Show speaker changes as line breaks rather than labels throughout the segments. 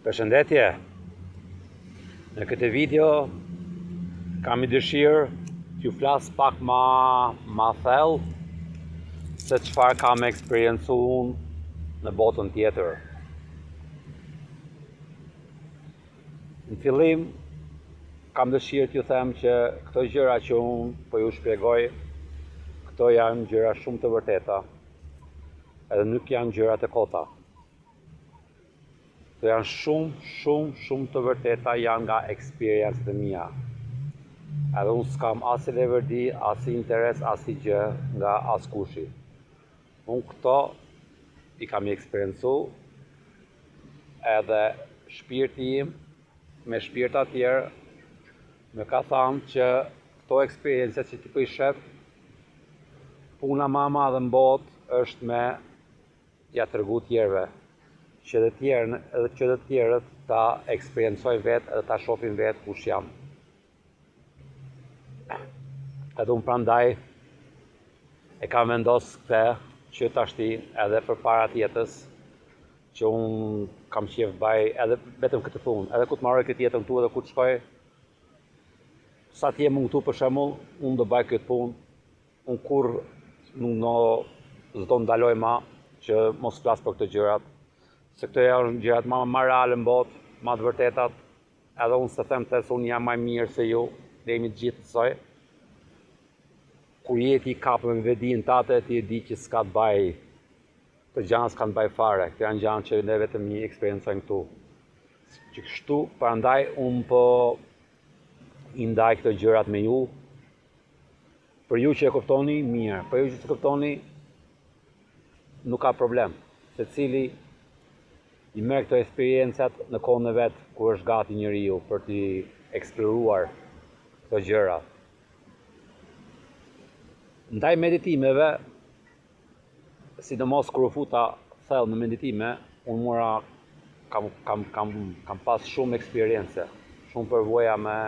Përshëndetje! Në këtë video kam një dëshirë t'ju flas pak ma, ma thellë se çfarë kam eksperiencu unë në botën tjetër. Në fillim kam dëshirë t'ju them që këto gjëra që unë po ju shpjegoj, këto janë gjëra shumë të vërteta, edhe nuk janë gjëra të kota. Këto janë shumë, shumë, shumë të vërteta, janë nga eksperiencat e mia. Edhe unë s'kam asnjë leverdi, asnjë interes, asnjë gjë nga askushi. Unë këto i kam i eksperiencu edhe shpirti im me shpirta tjerë më ka thanë që këto eksperienca që ti po i shef puna ma e madhe në botë është me ja tregu tjerëve, që edhe tjerë, edhe që edhe tjerët ta eksperiencojnë vetë edhe ta shohin vetë kush jam. Edhe unë prandaj e kam vendos këtë që tashti edhe përpara të jetës që unë kam qef baj edhe vetëm këtë punë, edhe kur të maroj këtë jetën këtu edhe ku të shkoj, sa të jem unë këtu për shembull, unë do baj këtë punë, Unë kurrë nuk do s'do ndaloj ma që mos flas për këto gjërat, se këto janë gjërat ma, ma reale në botë, ma të vërtetat, edhe unë s'e them këtë se unë jam ma i mirë se ju, ne jemi të gjithë njësoj. Kur je ti i kapur me vetëdijen tate, ti e di që s'ka të baj, këto gjana s'kanë të baj fare, këto janë gjana që ne vetëm i eksperiencojmë këtu. Që kështu, prandaj unë po i ndaj këto gjërat me ju, Për ju që e kuptoni, mirë. Për ju që s'e kuptoni, nuk ka problem. Secili i merr këto eksperiencat në kohën e vet, kur është gati njeriu për t'i eksploruar këto gjëra. Ndaj meditimeve, sidomos kur u futa thellë në meditime, unë mora kam kam kam kam pas shumë eksperience, shumë përvoja me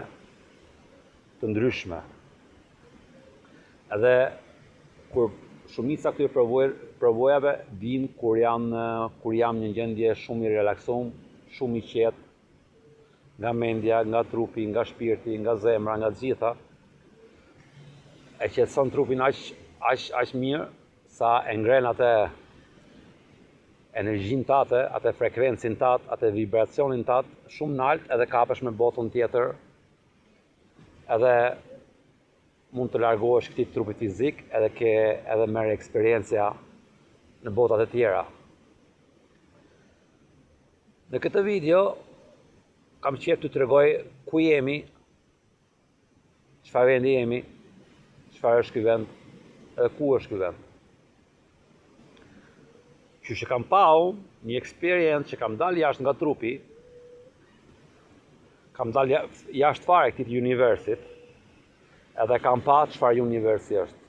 të ndryshme. Edhe kur shumica këtyre përvoj, përvojave vijnë kur janë kur jam në gjendje shumë i relaksum, shumë i qetë nga mendja, nga trupi, nga shpirti, nga zemra, nga të gjitha. E qetëson trupin aq aq aq mirë sa e ngren atë energjinë tate, atë frekuencin tat, atë vibracionin tat shumë nalt edhe kapesh me botën tjetër edhe mund të largohesh këtij trupit fizik edhe ke edhe merr eksperienca në botat e tjera. Në këtë video kam qejf të tregoj ku jemi, çfarë vendi jemi, çfarë është ky vend edhe ku është ky vend. Qysh e kam pa unë, një eksperiencë që kam dalë jashtë nga trupi, kam dalë jashtë fare këtij universit, edhe kam pa çfarë universi është.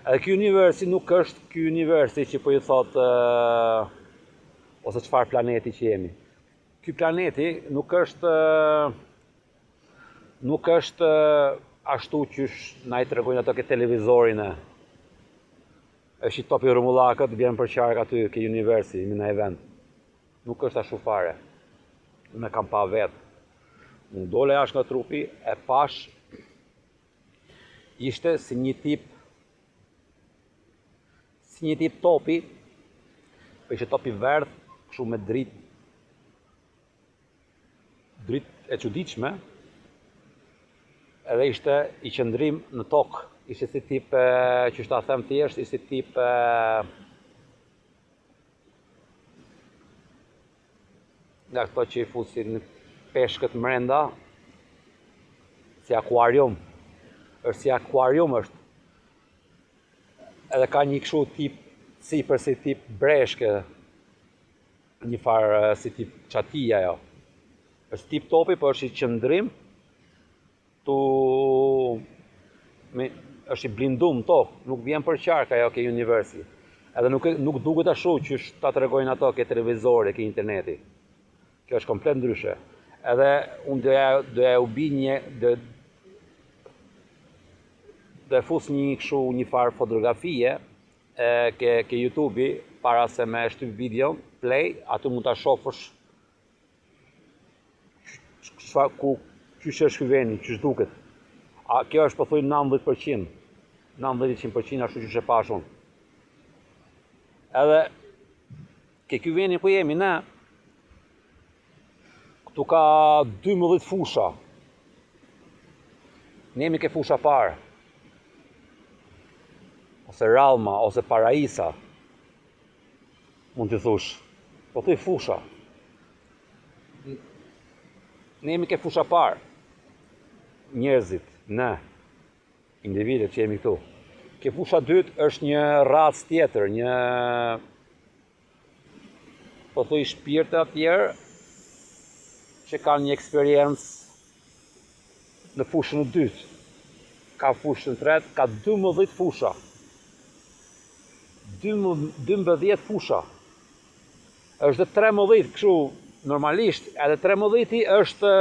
Edhe ky universi nuk është ky universi që po ju thotë ose çfarë planeti që jemi. Ky planeti nuk është Nuk është ashtu qysh na i tregojnë ato ke televizorin e. Është një top i rrumullakët, vjen përqark aty ke universi, në një vend. Nuk është ashtu fare. Unë e kam pa vetë. Unë dola jashtë nga trupi, e pash ishte si një tip si një tip topi, po ishte top i verdhë, kështu me dritë dritë e çuditshme, edhe ishte i qëndrim në tokë, ishte si tip, qysh ta them thjesht, ishte si tip nga këto që i fusin peshkët mrenda, si akuarium, është si akuarium është, edhe ka një kështu tip sipër si tip breshke, një farë si tip çati ajo. Është tip topi, po është i qëndrim tu me është i blindum në tokë, nuk vjen përqark ajo ke universi. Edhe nuk nuk duket ashtu qysh ta tregojnë ato ke televizori, ke interneti. Kjo është komplet ndryshe. Edhe unë doja doja u bi një do do e fus një kështu një farë fotografie e ke ke YouTube-i. para se me shtyp video, play, aty mund ta shofësh çfarë ku qysh është ky veni, qysh duket. A kjo është pothuaj 90%. 90% ashtu qysh e pash unë. Edhe ke ky veni ku jemi ne, këtu ka 12 fusha. Ne jemi ke fusha parë. Ose Rallma, ose Paraisa. Mund t'i thush. Po thuj fusha. Ne jemi ke fusha parë. Njerëzit, ne, individët që jemi këtu. Ke fusha dytë është një racë tjetër, një po thuj shpirtra tjerë që kanë një eksperiencë në fushën e dytë. Ka fushën e tretë, ka 12 fusha. 12 fusha. Është dhe 13 kështu normalisht, edhe 13-i është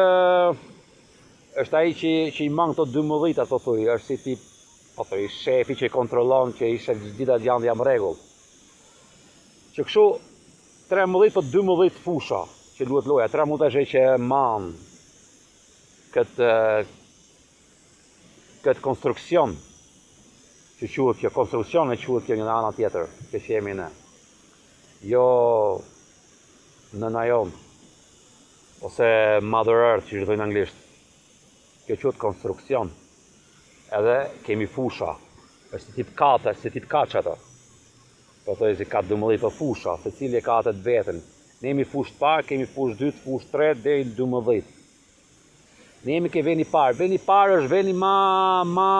është ai që që i man këto 12 ato thuj, është si tip po thuj shefi që i kontrollon që i sheh gjitha gjërat janë në rregull. Që kështu 13 po 12 fusha që luhet loja, 13 është ai që man këtë këtë konstruksion që quhet kjo konstruksion e quhet kjo nga ana tjetër që që jemi ne. Jo nëna jonë ose Mother Earth që i thonë anglisht. Kjo quhet konstruksion. Edhe kemi fusha. Është si tip kate, si tip kaç ato. Po thoj si ka 12 po fusha, secili e ka atë të vetën. Ne jemi fushë të parë, kemi fushë dytë, fushë tretë deri në 12. Ne jemi ke veni parë. Veni parë është veni ma ma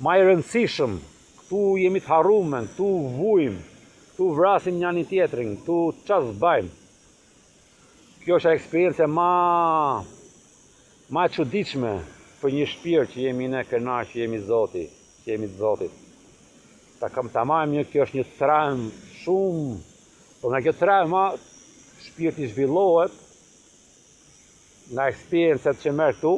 ma i rëndësishëm. Këtu jemi të harrume, këtu vujmë, këtu vrasim njani tjetrin, këtu ça s'bajmë. Kjo është eksperienca ma ma e çuditshme për një shpirt që jemi ne krenar që jemi Zoti, që jemi të Zotit. Ta kam ta marrim një, kjo është një traumë shumë, po nga kjo trauma shpirti zhvillohet nga eksperiencat që merr këtu,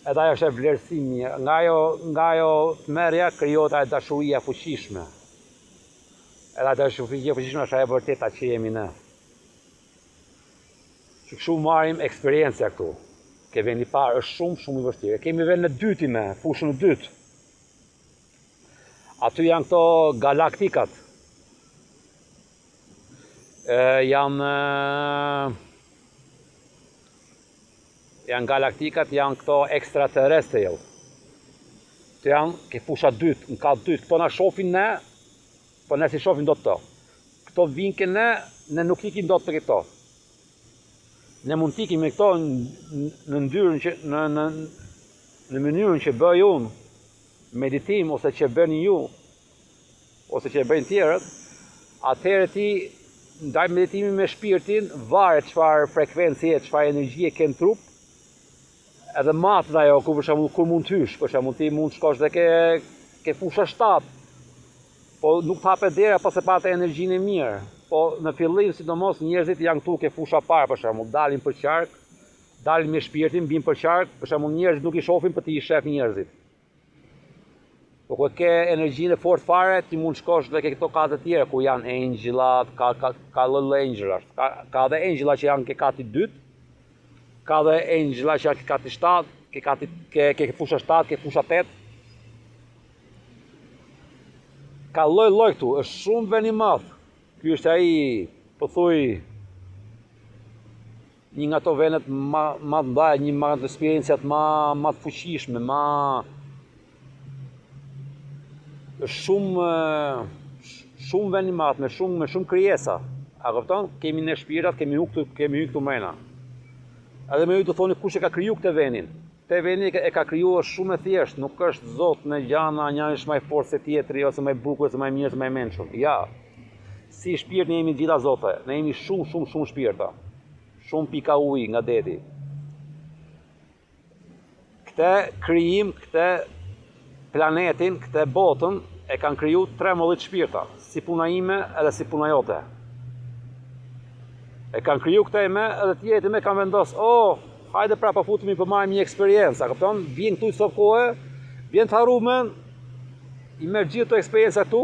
edhe ajo është e vlerësimi, nga ajo, nga ajo tmerrja krijohet ajo dashuria e fuqishme. Edhe ajo dashuria e fuqishme është ajo e vërteta që jemi ne. Që kështu marrim eksperienca këtu. Ke veni parë është shumë shumë i vështirë. Kemi vendin e dytë me fushën e dytë. Aty janë këto galaktikat. E, janë janë galaktikat, janë këto extraterrestrial. Këto janë ke fusha dytë, në kat dytë. Këto na shofin ne, po ne s'i shofim dot këto. Këto vinë ke ne, ne nuk ikim dot te këto. Ne mund të ikim me këto në ndyrën që në në në mënyrën që bëj unë meditim ose që bëni ju ose që e bëjnë tjerët, atëherë ti ndaj meditimin me shpirtin, varet çfarë frekuencie, çfarë energjie ke në trup, edhe matet ajo, ku për shembull kur mund të hysh, për shembull ti mund të shkosh dhe ke ke fusha 7. Po nuk të hapet dera pa se pate energjinë e mirë. Po në fillim sidomos njerëzit janë këtu ke fusha parë për shembull, dalin për qark, dalin me shpirtin, bin për qark, për shembull njerëzit nuk i shohin, po ti i shef njerëzit. Po kur ke energjinë e fortë fare, ti mund shkosh dhe ke këto kate të tjera ku janë engjëllat, ka ka ka lloj engjëllash. Ka ka dhe engjëlla që janë ke kati dytë, ka dhe engjëlla që janë ke kati 7, ke kati ke ke fusha 7, ke fusha 8. Ka lloj lloj këtu, është shumë vend i madh. Ky është ai, po thuj, një nga ato vendet ma, ma të mëdha, një nga ato eksperiencat ma, ma të fuqishme, ma është shumë shumë vend i madh me shumë me shumë krijesa. A kupton? Kemi ne shpirtat, kemi hy këtu, kemi hy këtu mrena. Edhe me ju të thoni kush e ka kriju këtë venin. Këtë venin e ka kriju është shumë e thjeshtë, nuk është zot në gjana, njëri është më i fortë se tjetri ose më i bukur ose më i mirë ose më i mençur. Ja. Si shpirt ne jemi të gjitha zote. Ne jemi shumë shumë shumë shpirta. Shumë pika uji nga deti. Këtë krijim, këtë planetin, këtë botën e kanë kriju 13 shpirta, si puna ime edhe si puna jote. E kanë kriju këtë ime edhe tjetër me kanë vendos, oh, hajde pra po futemi po marrim një eksperiencë, a kupton? Vjen këtu copë kohë, vjen të harrumen, i merr gjithë këto eksperienca këtu,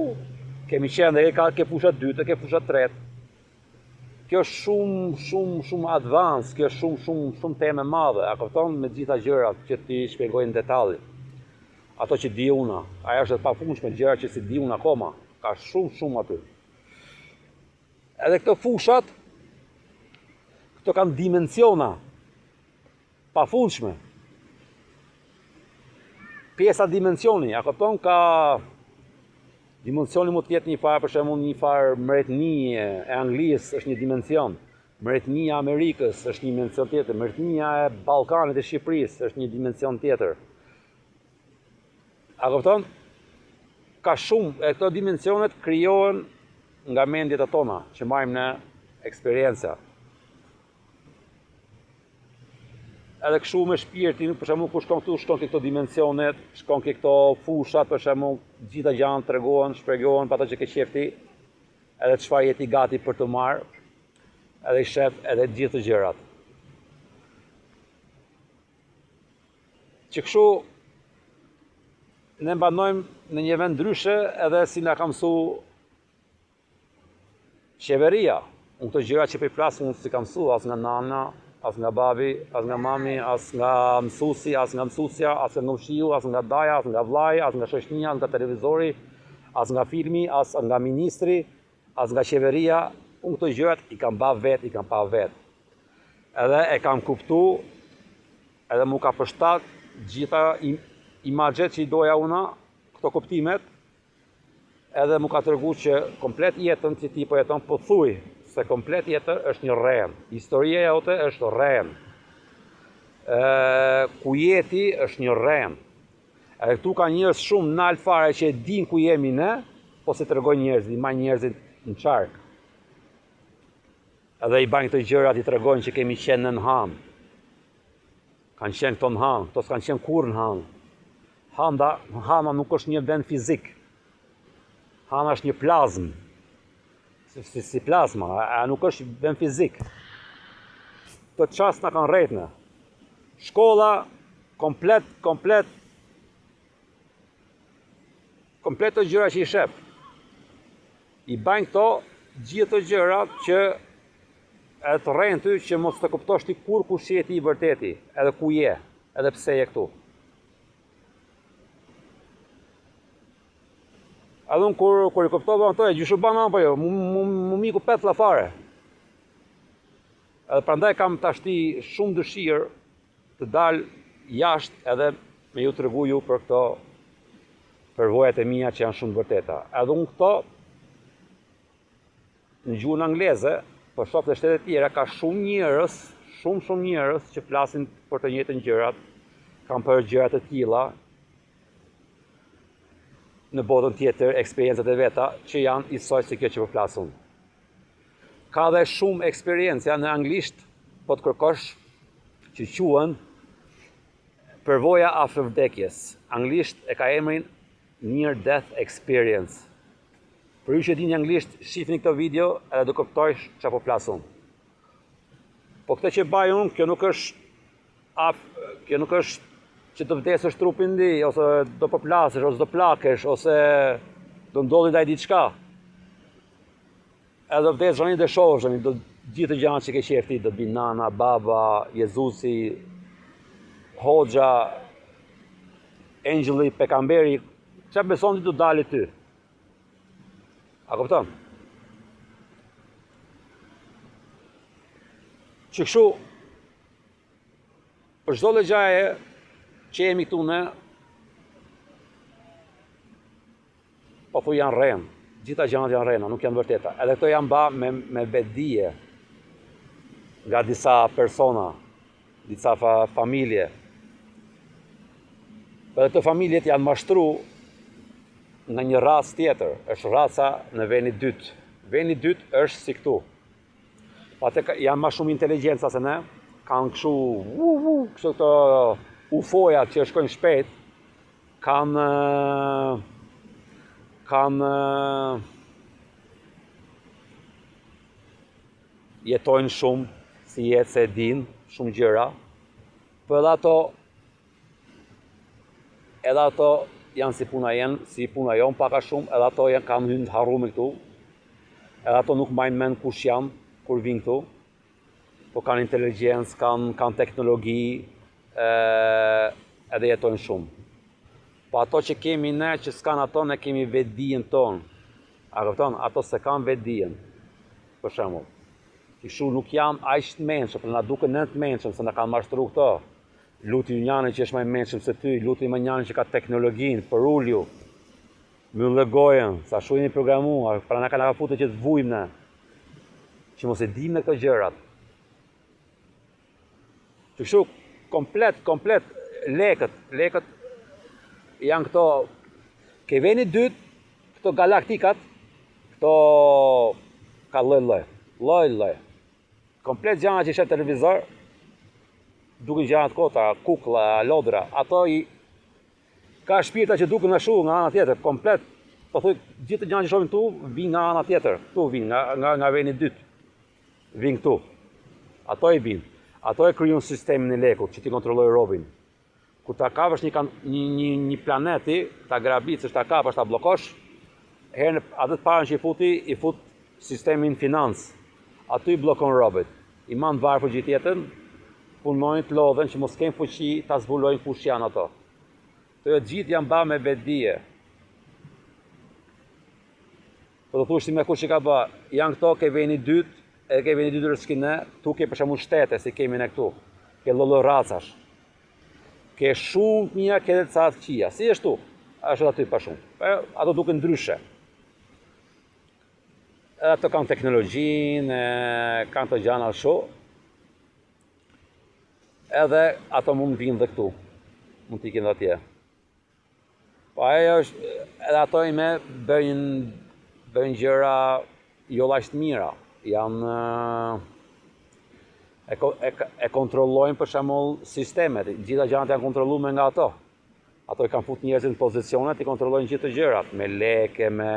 Kemi qenë dhe ka ke fusha të dytë, ke fusha të tretë. Kjo është shumë, shumë, shumë advanced, kjo është shumë, shumë, shumë temë e madhe, a kupton me gjitha gjërat që t'i shpjegoj në detalj. Ato që di unë, ajo është e pafundshme, gjëra që s'i di unë akoma, ka shumë, shumë aty. Edhe këto fushat, këto kanë dimensiona, pafundshme. Pjesa dimensioni, a kupton ka dimensioni mund të jetë një farë për shembull një farë mbretnie e Anglisë është një dimension, mbretnia e Amerikës është një dimension tjetër, mbretnia e Ballkanit e Shqipërisë është një dimension tjetër. A kupton? Ka shumë, e këto dimensionet krijohen nga mendjet e tona që marrim në eksperienca. Edhe kështu me shpirtin, për shembull, kur shkon këtu, shkon ke këto dimensionet, shkon ke këto fushat, për shembull, gjitha gjërat tregohen, shpjegohen për ato që ke qejf ti, edhe çfarë je ti gati për të marrë, edhe i shef edhe gjithë të gjërat. Që kështu ne banojmë në një vend ndryshe edhe si na ka mësu Qeveria, unë këto gjëra që po i flas unë s'i kam mësu as nga nana, as nga babi, as nga mami, as nga mësuesi, as nga mësuesja, as nga komshiu, as nga daja, as nga vllai, as nga shoqënia, as nga televizori, as nga filmi, as nga ministri, as nga qeveria, unë këto gjërat i kam ba vet, i kam pa vet. Edhe e kam kuptu, edhe mu ka përshtat gjitha imazhet që i doja una, këto kuptimet, Edhe mu ka tregu që komplet jetën që ti po jeton, po thuj se komplet jetën është një rrenë. Historia jote është rrenë. Ë ku je ti është një rrenë. Edhe këtu ka njerëz shumë nalt fare që e din ku jemi ne, po s'i tregojnë njerëzit, i majnë njerëzit në çark. Edhe i bajnë këto gjërat, i tregojnë që kemi qenë në hanë. Kanë qenë këto në hanë, këto s'kanë qenë kurrë në hanë. Handa, hana nuk është një vend fizik. Hana është një plazmë. Si, si, si plazma, a, a nuk është vend fizik. Këtë çast na kanë rrejt ne. Shkolla komplet, komplet, komplet të gjëra që i shef. I bajnë këto gjithë të gjërat që edhe të rrejnë ty që mos të kuptosh ti kur kush je ti i vërteti, edhe ku je, edhe pse je këtu. Edhe unë kur, kur i kuptova këto, e gjyshu bana apo jo, mu, mu, mu m'iku petlla fare. Edhe prandaj kam tashti shumë dëshirë të dal jashtë edhe me ju tregu ju për këto përvojat e mia që janë shumë të vërteta. Edhe unë këto në gjuhën angleze, po shoh në shtete të tjera ka shumë njerëz, shumë shumë njerëz që flasin për të njëjtën gjërat, kanë për gjëra të tilla në botën tjetër, eksperiencat e veta që janë njësoj si kjo që po flas unë. Ka dhe shumë eksperienca në anglisht, po të kërkosh që quhen përvoja afër vdekjes. Anglisht e ka emrin Near Death Experience. Për ju që dini anglisht, shifni këtë video edhe do kuptojsh çfarë po flas unë. Po këtë që baj unë, kjo nuk është af, kjo nuk është që të vdesësh trupin di, ose do përplasësh, ose do plakesh, ose do ndodhi ndaj diçka. Edhe do vdesësh tani do shohësh tani do gjithë të gjërat që ke qejf ti, do të vinë nana, baba, Jezusi, hoxha, engjëlli, pejgamberi, çfarë beson ti do dali ty? A kupton? Që kështu, për çdo lloj gjaje që jemi këtu ne, po thu janë rrenë, gjitha gjanat janë rrena, nuk janë vërteta. Edhe këto janë ba me, me vetëdije nga disa persona, disa fa, familje. Por edhe këto familjet janë mashtru nga një racë tjetër, është raca në venin e dytë. Veni i dytë është si këtu. Po atë janë ma shumë inteligjenca se ne, kanë kështu, vu, vu, kështu këto UFO-ja që shkojnë shpejt, kanë kanë jetojnë shumë si jetë se e dinë shumë gjëra, po edhe ato edhe ato janë si puna jen, si puna jonë pak a shumë, edhe ato janë kanë hyrë të harrume këtu. Edhe ato nuk mbajnë mend kush janë kur vinë këtu. Po kanë inteligjencë, kanë kanë teknologji, ë edhe jetojnë shumë. Po ato që kemi ne që s'kan ato, ne kemi vetëdijen tonë. A kupton? Ato s'e kanë vetëdijen. Për shembull. Kështu nuk janë aq të mençëm, po na duken ne të mençëm se na kanë mashtru këto. Luti njanin që është më i mençëm se ty, luti më njanin që ka teknologjinë, përulju. Mbylle gojën, sa shu jemi programuar, pra na kanë futur që të vujmë ne. Që mos e dimë ne këto gjërat. Që kështu, komplet, komplet, lekët, lekët janë këto, ke veni dytë, këto galaktikat, këto ka lloj lloj, lloj lloj. Komplet gjana që sheh televizor, duken gjana të kota, kuklla, lodra, ato i ka shpirta që duken ashtu nga ana tjetër, komplet, po thuj, gjithë gjana që shohim këtu, vijnë nga ana tjetër, këtu vijnë nga nga nga veni dytë. Vijnë këtu. Ato i vijnë. Ato e krijun sistemin e lekut që t'i kontrollojë robin. Kur ta kapësh një, një, një, një planeti, ta grabitësh, ta kapësh, ta bllokosh, herën atë të parën që i futi, i fut sistemin financë. Aty i bllokon robit. I man të varfër gjithë jetën, punojnë të lodhen që mos kenë fuqi ta zbulojnë kush janë ato. Të gjithë janë ba me vetëdije. Po të thush ti me kush i ka ba, janë këto ke veni dytë, edhe ke veni dytë rëskin ne, tu ke për shembull shtete, si kemi ne këtu, ke lloj-lloj racash, ke shumë të mira, ke edhe ca të këqija, si është tu, është aty pa shumë, po ato duken ndryshe. Edhe ato kanë teknologjinë, kanë të gjana shu, edhe ato mund të vinë dhe këtu, mund të ikin dhe atje. Po ajo është, edhe ato i me bëjnë, bëjnë gjëra jo aq të mira. Janë e, e, e kontrollojnë për shembull sistemet, gjitha gjërat janë kontrolluar nga ato. Ato i kanë fut njerëzit në pozicione, i kontrollojnë gjithë gjërat, me leke, me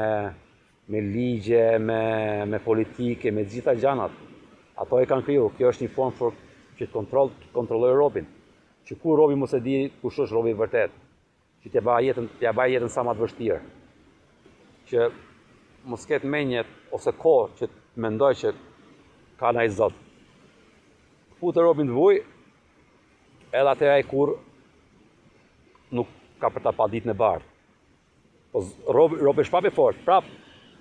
me ligje, me me politike, me gjitha gjanat. Ato i kanë kriju. Kjo është një formë për që të kontroll, të kontrollojë robin. Që kur robi mos e di kush është robi i vërtet, që t'ia bëjë jetën, t'ia bëjë jetën sa më të vështirë. Që mos ketë menje ose kohë që të mendoj që ka naj zot. Futë robin të vuj, edhe atëherë ai kurrë nuk ka për ta pa ditën e bardhë. Po robi, robi është prapë i fortë, prap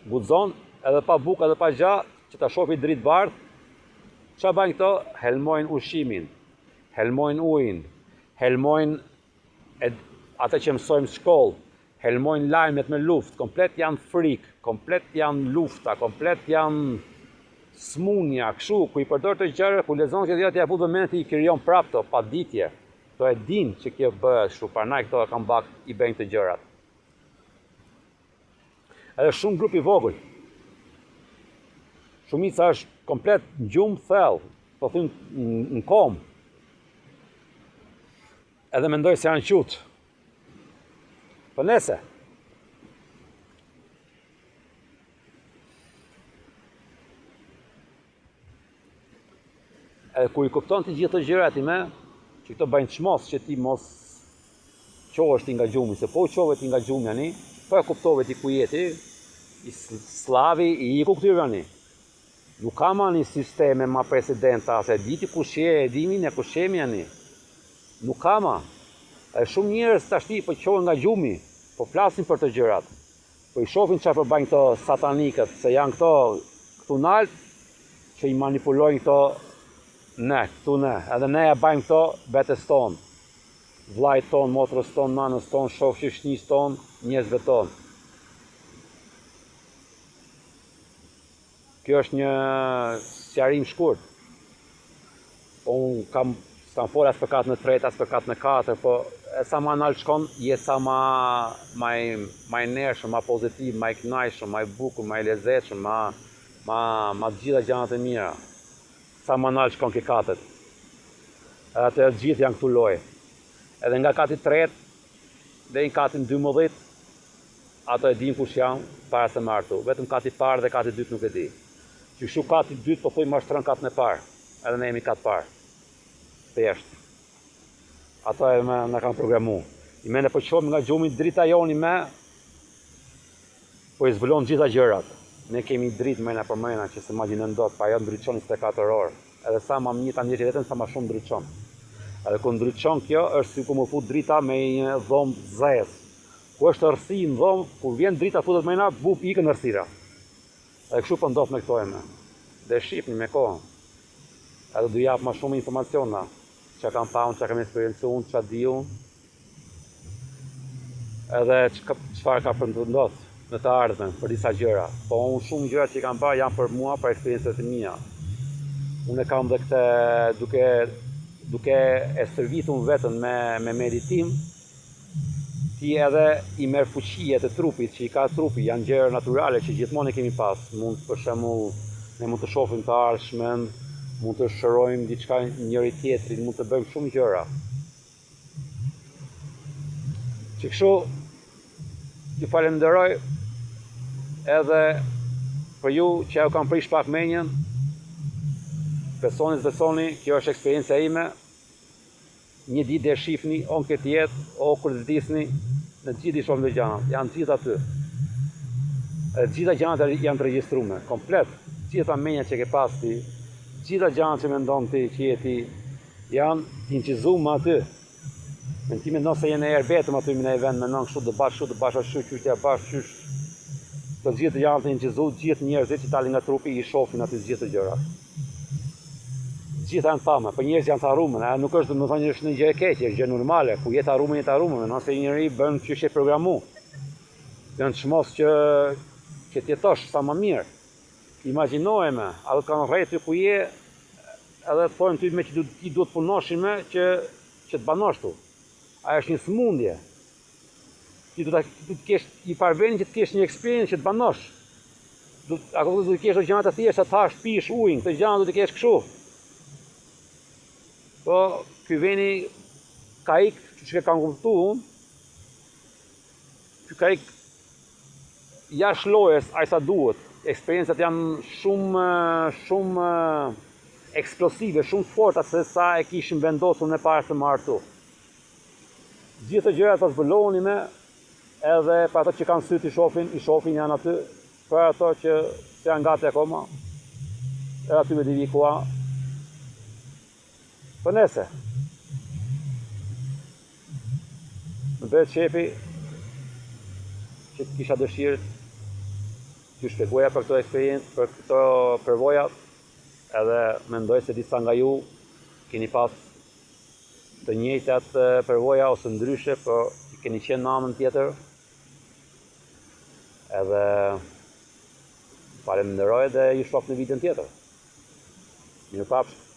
guxon edhe pa bukë edhe pa gja që ta shofi dritë bardhë. Ça bajnë këto? Helmojnë ushqimin, helmojnë ujin, helmojnë e, atë që mësojmë në shkollë, helmojnë lajmet me luftë, komplet janë frikë, komplet janë lufta, komplet janë smunja, kështu, ku i përdor të gjëra, ku lexon këtë gjë, ti ja fut vëmendjen ti i krijon prapë to, pa ditje. Këto e din që kjo bëhet kështu, prandaj këto e kanë bak i bëjnë këto gjërat. Edhe shumë grup i vogël. Shumica është komplet në gjumë thellë, po thym në komë. Edhe mendoj se janë qutë. Po nese. Edhe kur i kupton ti gjithë këto gjëra ti me, që këto bëjnë çmos që ti mos çohesh ti nga gjumi, se po u çove ti nga gjumi ani, po e kuptove ti ku je ti, i sllavi i iku këtyre ani. Nuk ka ma një sisteme ma presidenta, se di ti kush je, e dimi ne kush jemi ani. Nuk ka ma. E shumë njerëz tashti po çohen nga gjumi, po flasin për të gjërat. Po i shohin çfarë po bëjnë këto satanikët, se janë këto këtu nalt që i manipulojnë këto ne, këtu ne, edhe ne ja bajmë këto vetes tonë, vllait tonë, motrës tonë, nanës tonë, shokë shoqnisë tonë, njerëzve tonë. Kjo është një sqarim shkurt. Po unë kam s'kam fol as për katën e tretë, as për katën e katër, po e sa ma nalt shkon, je sa ma ma i ma i ndershëm, ma pozitiv, ma i kënaqshëm, ma i bukur, ma i lezetshëm, ma ma ma të gjitha gjanat e mira. Sa ma nalt shkon ke katet. Edhe atë të gjithë janë këtu lojë. Edhe nga kati i tretë deri në katin 12 Ato e dinë kush janë para se me ardh këtu. Vetëm kati i parë dhe kati i dytë nuk e di. Që kështu kati i dytë po thuj mashtron katin e parë. Edhe ne jemi kat parë. Thjesht. Ato e me, na kanë programu. I me ne po çohemi nga gjumi, drita jonë me po i zbulon gjitha gjërat. Ne kemi dritë mrena për mrena që s'e imagjinojmë dot, pa ajo ndriçon 24 orë. Edhe sa ma mirë ta ndjesh veten, sa ma shumë ndriçon. Edhe kur ndriçon kjo, është sikur me fut drita me një dhomë të zezë. Ku është errësirë në dhomë, kur vjen drita futet mrena, bup ikën errësira. Edhe kështu po ndodh me këto eme. Dhe shihni me kohën. Edhe do jap ma shumë informaciona, çka kam pa unë, çka kam eksperiencu unë, çka di unë. Edhe çfarë ka për të ndodhur në të ardhmen për disa gjëra. Po unë shumë gjëra që i kam parë janë për mua, për eksperiencat e mia. Unë e kam dhe këtë duke duke e stërvitur veten me me meditim, ti edhe i merr fuqitë e trupit që i ka trupi, janë gjëra natyrale që gjithmonë i kemi pas. Mund për shembull ne mund të shohim të ardhmen, mund të shërojmë diçka njëri tjetrin, mund të bëjmë shumë gjëra. Që kështu ju falenderoj edhe për ju që ju kam prish pak menjen. Besoni, s'besoni, kjo është eksperienca ime. Një ditë do e shifni, o në këtë jetë, o kur të vdisni, ne të gjithë i shohim këto gjanat, janë të gjithë aty. Edhe të gjitha gjanat janë të regjistrume, komplet, të gjitha menjat që ke pas ti, të gjitha gjanat që mendon ti, që je ti, janë të incizume aty. Në ti mendon se je në erë vetëm aty në një vend, mendon kështu do bash, kështu do bash, ashtu qysh t'ja bash, qysh. Të gjithë janë të incizu, të gjithë njerëzit që dalin nga trupi i shohin aty të gjithë gjërat. Të gjitha janë pame, po njerëzit janë të harruar, a nuk është domethënë është një gjë e keqe, është gjë normale, ku je të harruar, je të harruar, mendon se njëri bën qysh e programu. Janë çmos që që të jetosh sa më mirë. Imagjinoje me, a do të kanë rrejt ty ku je, edhe të thonë ty me që ti duhet punosh me që që të banosh tu. Ajo është një sëmundje. Ti do të të kesh një farë veni që të kesh një eksperiencë që të banosh. Do a do të kesh do gjëra të thjeshta, të hash, pish ujin, këto gjëra do të kesh kështu. Po ky veni ka ik, që kam kuptu unë, ky ka ik jashtë lojës aq sa duhet. Eksperiencat janë shumë shumë eksplosive, shumë të forta se sa e kishim vendosur ne para se me ardh këtu. Gjithë gjërat po zbuloheni me edhe për ato që kanë sy të shohin, i shohin janë aty, për ato që janë gati akoma, edhe aty me t'i vi koha. Po nese. Më bëhet qefi që kisha dëshirë t'ju shpjegoja për këto eksperiencë, për këto përvoja, edhe mendoj se disa nga ju keni pas të njëjtat përvoja ose ndryshe, po keni qenë në anën tjetër. Edhe faleminderoj dhe ju shoh në videon tjetër. Mirupafshim.